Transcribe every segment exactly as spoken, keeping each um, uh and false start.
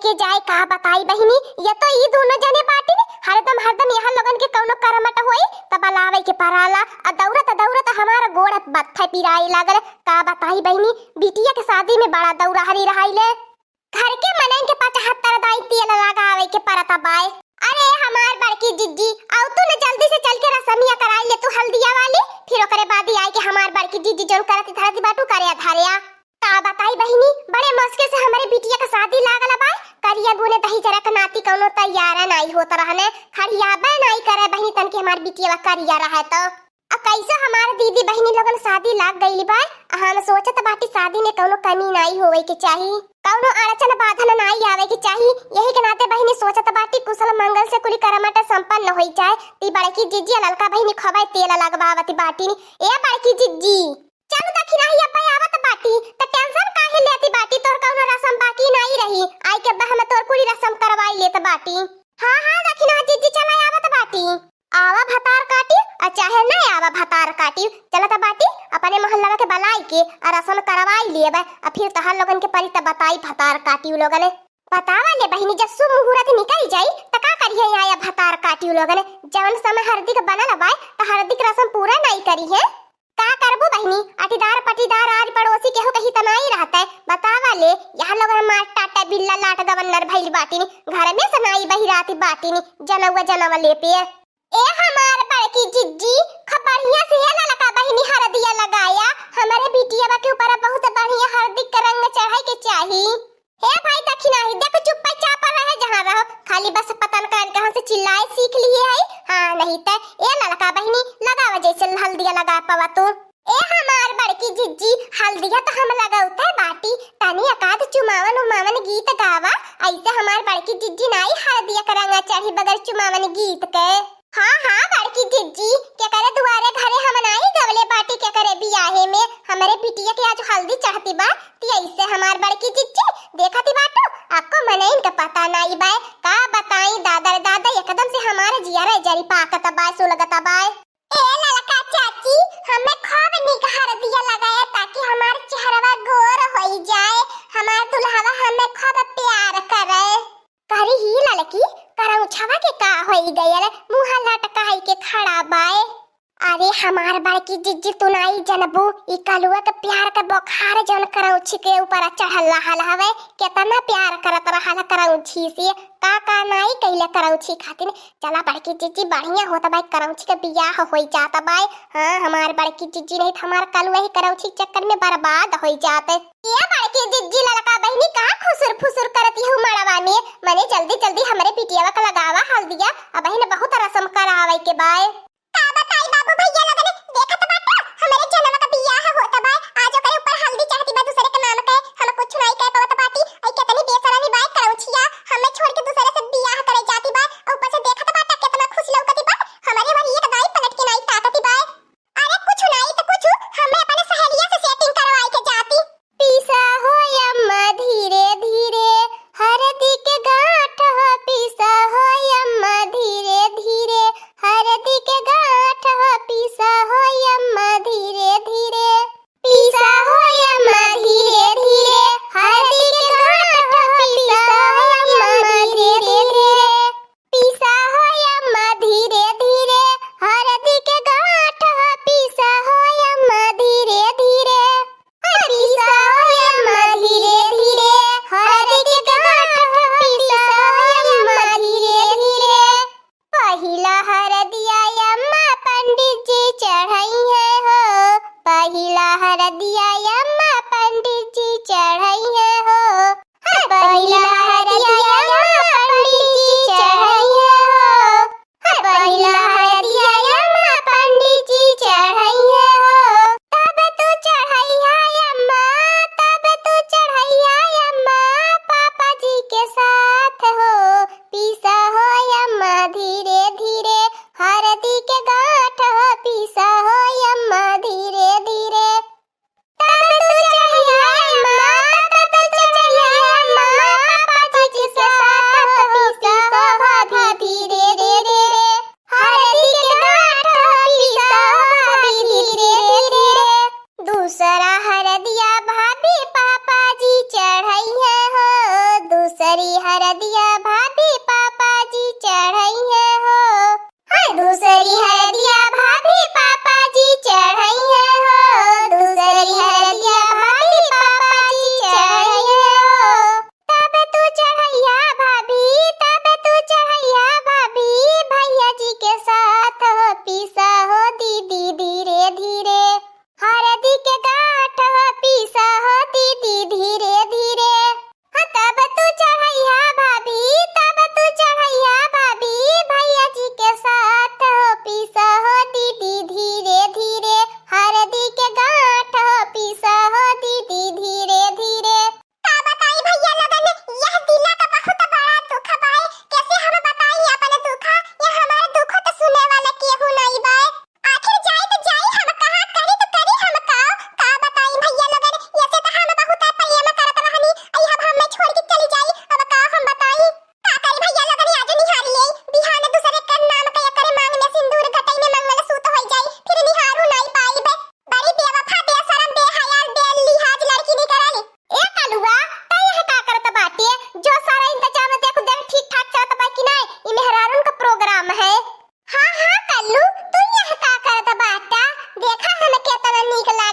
के जाए, का बताई बहिनी, ये तो ई दोनों जने बाटिन, हरदम, हरदम यहाँ लोगन के कौनो करमट होई, त बलावे के पराला, आ दौड़त, दौड़त हमार गोड़ बत्थे पिराए लागल। का बताई बहिनी, बिटिया के शादी में बड़ा दौड़ाहरी रहाइले। घर के मनइन के पचहत्तर दाई तेल लगावे के परत बाय। अरे हमार बड़की जिज्जी, आउ तू न जल्दी से चल के रसमिया कराई ले तू हल्दिया वाली, फिर ओकरे बाद ही आए के हमार बड़की जिज्जी जौन करत धरत बाटू करे धरिया। का बताई बहिनी, बड़े मुश्किल से हमरे बिटिया के शादी लागल बाय। करिया गुने दही जरा के नाती कौनो तैयार नाई होत रहने, खड़ियाबे नाई करे बहिनी, तन के हमार बिटिया करिया रहे तो। आ कैसे हमार दीदी बहिनी लोगन शादी लाग गइल बा, आ हम सोचत बाटी शादी में कौनो कमी नाई होवे के चाही, कौनो अड़चन बाधन नाई आवे के चाही। यही के नाते बहिनी सोचत बाटी कुशल मंगल से कुली करमट संपन्न होई जाए। ती बड़की जिज्जी आ ललका बहिनी खबाई तेल लगवावत बाटी। ए बड़की जिज्जी, चल दखिनही अब्बा आवत बाटी, त tension काहे लेती बाटी? तोर कौनो रसम बाकी नाई रही। आई के अब्बा हम तोर पूरी रसम करवाई लेत बाटी। हाँ, हाँ, दखिनहा जिज्जी चला आवत बाटी। आवा भतार काटी, आ चाहे ना आवा भतार काटी, चलत बाटी अपने मोहल्ला के बलाई के, आ रसम करवाई लेबे, आ फिर तोहर लोगन के परी त बताई भतार काटी उ लोगन। बतावा ले बहिनी, जब शुभ मुहूर्त निकल जाई, त का करिहे आया भतार काटी उ लोगन? जवन समय हरदी के बनल बाय, त हरदी के रसम पूरा नाई करिहे। का करबू बहिनी, अटीदार पटीदार आर पड़ोसी केहू कही त नाई रहतै। बतावा ले, यहाँ लोग हमार टाटा बिल्ला लाट गवर्नर भइल बाटिन, घर में से नाई बहिराती बाटिन, जनउआ जनवा ले पे। ए हमार बड़की जिज्जी, खूब बढ़िया से हे ललका बहिनी हरदिया लगाया, हमरे बिटिया के ऊपर बहुत बढ़िया हरदी के रंग चढ़ाई के चाही। हे भाई दखिनही, देख चुप्पे चाप रहे जहाँ रहो, खाली बस पता न कान कहाँ से चिल्लाए सीख लिए है। हाँ नहीं त ए ललका बहिनी लगावा जैसे हल्दिया लगा पावा तू। ए हमार बड़की जिज्जी, हल्दिया त हम लगौते बाटी, तनी एकाध चुमावन उमावन गीत गावा, ऐसे हमार बड़की जिज्जी नाई हल्दिया के रंगा चढ़ी बगैर चुमावन गीत के। हाँ, हाँ, बड़की जिज्जी, केकरे दुआरे घरे हम नाई गवले बाटी केकरे बियाहे में, हमरे बिटिया के आज हल्दी चढ़ती बा, ती ऐसे हमार बड़की जिज्जी, देखती बाटू, अक्को मनइन के पता नाई बाय, का बताई दादा रे दादा, एकदम से हमारे जियरा जरी पाकत बाय, सुलगत बाय। ए ललका चाची, हमें खूब निक हरदिया लगाया ताकि हमार चेहरवा गोर होई जाए, हमार दुल्हवा हमें खूब प्यार करे। करी ही ललकी, करौछवा के का होई गयल, मुँह लटकाई के खड़ा बाय। अरे हमार बड़की जिज्जी, तू नाई जनबू, ई कलुआ के प्यार के बुखार जौन करौछी के ऊपर चढ़ल रहल हवे, केतना प्यार करत रहल करौछी से, का का नाई कइले करौछी खातिर। चला बड़की जिज्जी, बढ़िया होत बाय, करौछी के बियाह होई जात बाय। हाँ, हमार बड़की जिज्जी नहीं त हमार कलुआ ही करौछी के चक्कर में बर्बाद होई जात। ए बड़की जिज्जी, ललका बहिनी का खुसुर फुसुर करत हऊ मड़वा में? मने जल्दी जल्दी हमरे बिटियावा के लगावा हल्दिया, अबहिन बहुत रसम करावे के बाय। का बताई बाबू भैया लोगन, देखत बाटा, हमरे जनवा का बियाह होत बा, आज ओकरे ऊपर हल्दी चढ़ती बा दूसरे के नाम के, हम कुछ नाई कह पावत बाटी। आई केतनी बेशरमी बा करौछिया, हमें छोड़ के दूसरे से बियाह करे जाती बा, और ऊपर से देखत बाटा केतना खुश लौकती बा, हमरे ओर एक दाई पलट के नाई ताकती बा। अरे कुछ नाई तो कुछ, हमें अपने सहेलिया से setting करवाई के जाती। पीसा हो अम्मा धीरे धीरे, हरदी के गांठ हो पीसा हो अम्मा धीरे धीरे, हरदी के गांठ हो पीसा हो अम्मा धीरे धीरे। पीसा हो अम्मा धीरे धीरे, हरदी के गांठ हो पीसा हो अम्मा धीरे धीरे। पीसा हो अम्मा धीरे धीरे, हरदी के गांठ हो पीसा हो अम्मा धीरे धीरे। पीसा हो अम्मा धीरे धीरे, हरदी के गांठ हो पीसा हो अम्मा धीरे धीरे। पहिला हरदिया अम्मा पंडित जी चढ़इहैं हो, पहिला हरदिया अम्मा पंडित जी चढ़इहैं हो। पहिला हरदिया अम्मा पंडित जी चढ़इहैं हो, पहिला हरदिया अम्मा पंडित जी चढ़इहैं हो। तब तू चढ़इहा अम्मा, तब तू चढ़इहा अम्मा, पापा जी के साथ हो। पीसा हो अम्मा धीरे धीरे, हरदी के गांठ हो पीसा हो अम्मा धीरे धीरे।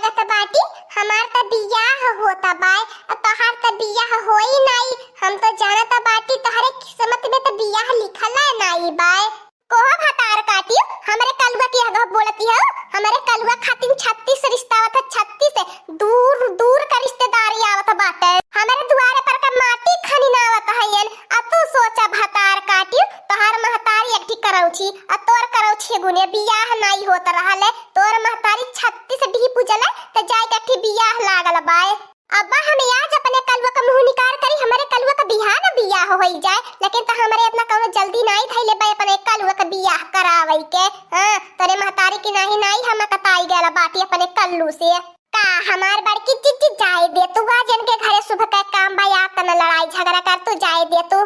कहत बाटी, "हमार त बियाह होता बाय, आ तोहार त बियाह होई नाई। हम तो जानत बाटी तोहरे किस्मत में त बियाह लिखल है नाई बाय।" कोहो भतार काटियो, हमरे कलुआ की आगे बोलती हो, हमरे कलुआ खातिन छत्तीस रिश्ता आवत है, छत्तीस, दूर दूर का रिश्तेदारी आवत बाटे। हमरे दुआरे पर का माटी खनी ना आवत है येन, आ तू सोचा भतार काटियो, तोहार महतारी एक ठी करौछी, आ तोर करौछी गुने बियाह नाई होत रहल है, तोर महतारी छत्तीस डीह पूजल है, त जाए के एक ठी बियाह लागल बाय। अब्बा, हम आज अपने कलुआ का मुँह निकार करी, हमरे कलुआ का बिहान बियाह होई जाए, लेकिन त हमरे इतना कउनो जल्दी नाई धइले बा अपने कलुआ का बियाह करावई के। हाँ, तोरे महतारी की नाहीं नाई हम कताई गयल बाटी अपने कल्लू से। का हमार बड़की जिज्जी जाए दे तू, आज इनके घरे सुबह का काम बा, या तना लड़ाई झगड़ा कर तू, जाए दे तू।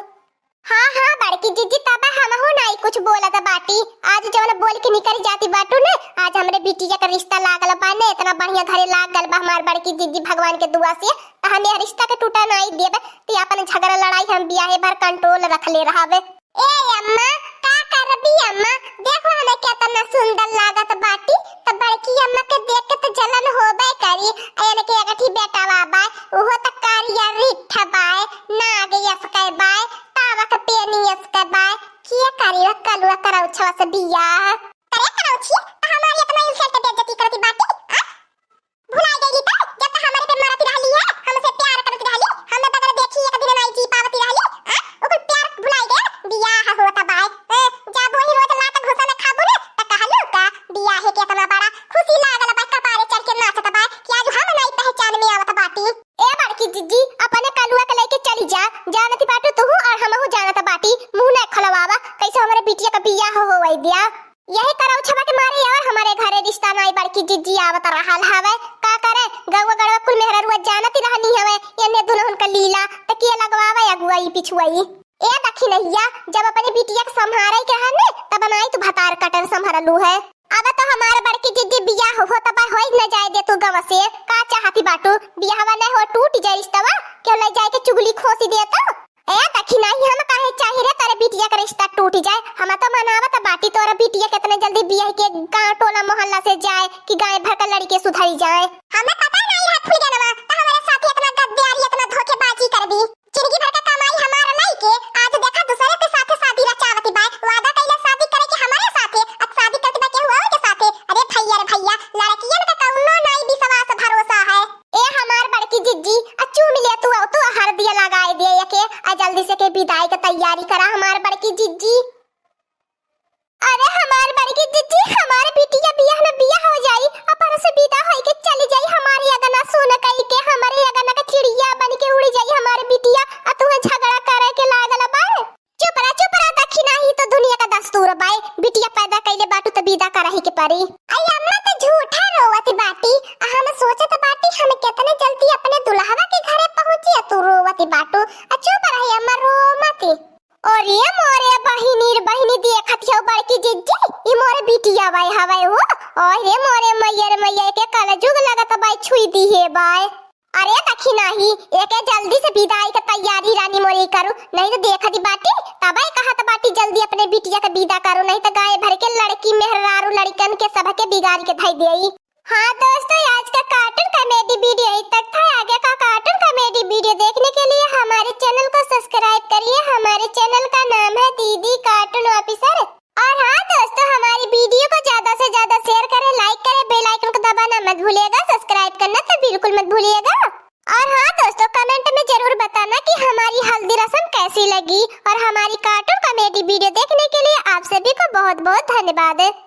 हाँ, हाँ, बड़की जिज्जी, तब हमहू नाई कुछ बोलत बाटी। आज जवन बोल के निकल जाती बाटू ने, आज हमरे बिटिया का रिश्ता लागल बा ने, इतना बढ़िया घरे लाग गल बा हमार बड़की जिज्जी भगवान के दुआ से, त हम यह रिश्ता के टूटा नाई देब। ती अपन झगड़ा लड़ाई हम बियाहे भर control रख ले रहबे। ए अम्मा, का करबी अम्मा, देखो हमें केतना सुंदर लागत बाटी, त बड़की अम्मा के देख के त जलन होबे करी। आ इनके एक ठी बेटा बा, उहो त कारिया रिठ बाय, नाग यस के बाय, तावक पेनी यस के बाय, किया करी वह कलुआ करौछवा से बियाह। करे करौछी, त हमारी इतना insult बेइज्जती करती बाटी, आ? भुलाई गई त, जब त हमारे पे मरती रहली है, हमसे प्यार करती रहली, हम बगल देखी एक दिन नाई जी पावती रहली, आ? ओकर प्यार भुलाई गए, बियाह होता बाय, ए, जब वही रोज लात घुसा में खाबू ने, त कहलू का, बियाहे के इतना बड़ा खुशी लागल बाय, कपारे चढ़ के नाचत बाय, कि आज हम नाई पहचान में आवत बाटी। ए बड़की जिज्जी, अपने कलुआ के लेके चली जा, जानती बाटू तू और हमहू जानत बाटी, मुंह ना खोलवावा, कैसे हमरे बिटिया का बियाह होवई दिया। यही करौछवा के मारे और हमरे घरे रिश्ता नाई बड़की जिज्जी आवत रहल हवे। का करे, गौवा गड़वा कुल मेहररुआ जानती रहनी हवे, एने दुनहुन का लीला, त के लगवावे अगुआई पिछुआई। ए दखिनहिया, जब अपने बिटिया के संभारे के रहने, तब नाई तू भतार कटन संभरलू है। अब तो हमार बड़की जिज्जी बियाह होत बा, होई न जाए दे तू गंव से। का चाहती बाटू? बियाहवा न हो, टूट जाए रिश्तवा, केहू ले जाए के चुगली खोसी दे तो? ए दखिनही, हम काहे चाही रे तोरे बिटिया के रिश्ता टूट जाए? हम तो मनावत बाटी तोरा बिटिया के इतने जल्दी बियाह के गांव टोला मोहल्ला से जाए कि गांव भर का लड़के सुधरी जाए। हमें पता नहीं है फुलगनवा, तो हमारे साथ इतना गद्दारी, इतना धोखेबाजी करबी। जिंदगी भर का कमाई हमार लइके आज देखा दूसरे के साथे शादी रचावती बाय। वादा कइला शादी करे के हमारे साथे, अब शादी करती बा केहू और के साथे। अरे भैया रे भैया, लड़कियन का कउनो नाई विश्वास भरोसा है। ए हमार बड़की जिज्जी, आ चूम ले तू, तू हरदिया लगाए दे एके, आ जल्दी से के विदाई के तैयारी करा हमार बड़की जिज्जी। अरे हमार बड़की जिज्जी, हमार बिटिया बियाह में बियाह हो जाई, आ परसों विदा होई के चली जाई हमारी अगना सुन कई के, हमारे अगना के चिड़िया बन के उड़ी जाई हमार बिटिया, आ तुहे झगड़ा करे के लागल बाय। चुप रह, चुप रह, दखिनही तो दुनिया का दस्तूर बाय, बिटिया पैदा कइले बाटू त विदा करही के परी। आई अम्मा त झूठा रोवत बाटी, आ हम सोचत बाटी हम केतने जल्दी अपने दुल्हवा के घरे पहुँची, आ तू रोवत बाटू, आ चुप रही अम्मा, रो मती। अरे मोरे बहिनी रे बहिनी, देखत हौ बड़की जिज्जी, ई मोरे बिटिया बाय हवै हो। अरे मोरे मैया रे मैया, एके कलजुग लगत बाय, छुई दिहे बाय। अरे दखिनही, एके जल्दी से विदाई के तैयारी रानी मोरी करू, नहीं तो देखत बाटी, तबै कहत बाटी जल्दी अपने बिटिया के विदा करू, नहीं तो गाँव भर के लड़की मेहरारू लड़कन के सबके बिगाड़ी के धई देई। हाँ दोस्तों, आज का cartoon comedy video यहीं तक था। आगे का cartoon comedy video देखने के लिए हमारे channel को subscribe करिए। हमारे channel का नाम है दीदी Cartoon Officer। और हाँ दोस्तों, हमारी video को ज्यादा से ज्यादा share करें, like करें, bell icon को दबाना मत भूलिएगा, subscribe करना तो बिल्कुल मत भूलिएगा। और हाँ दोस्तों, comment में जरूर बताना कि हमारी हल्दी रस्म कैसी लगी। और हमारी cartoon comedy video देखने के लिए आप सभी को बहुत बहुत धन्यवाद।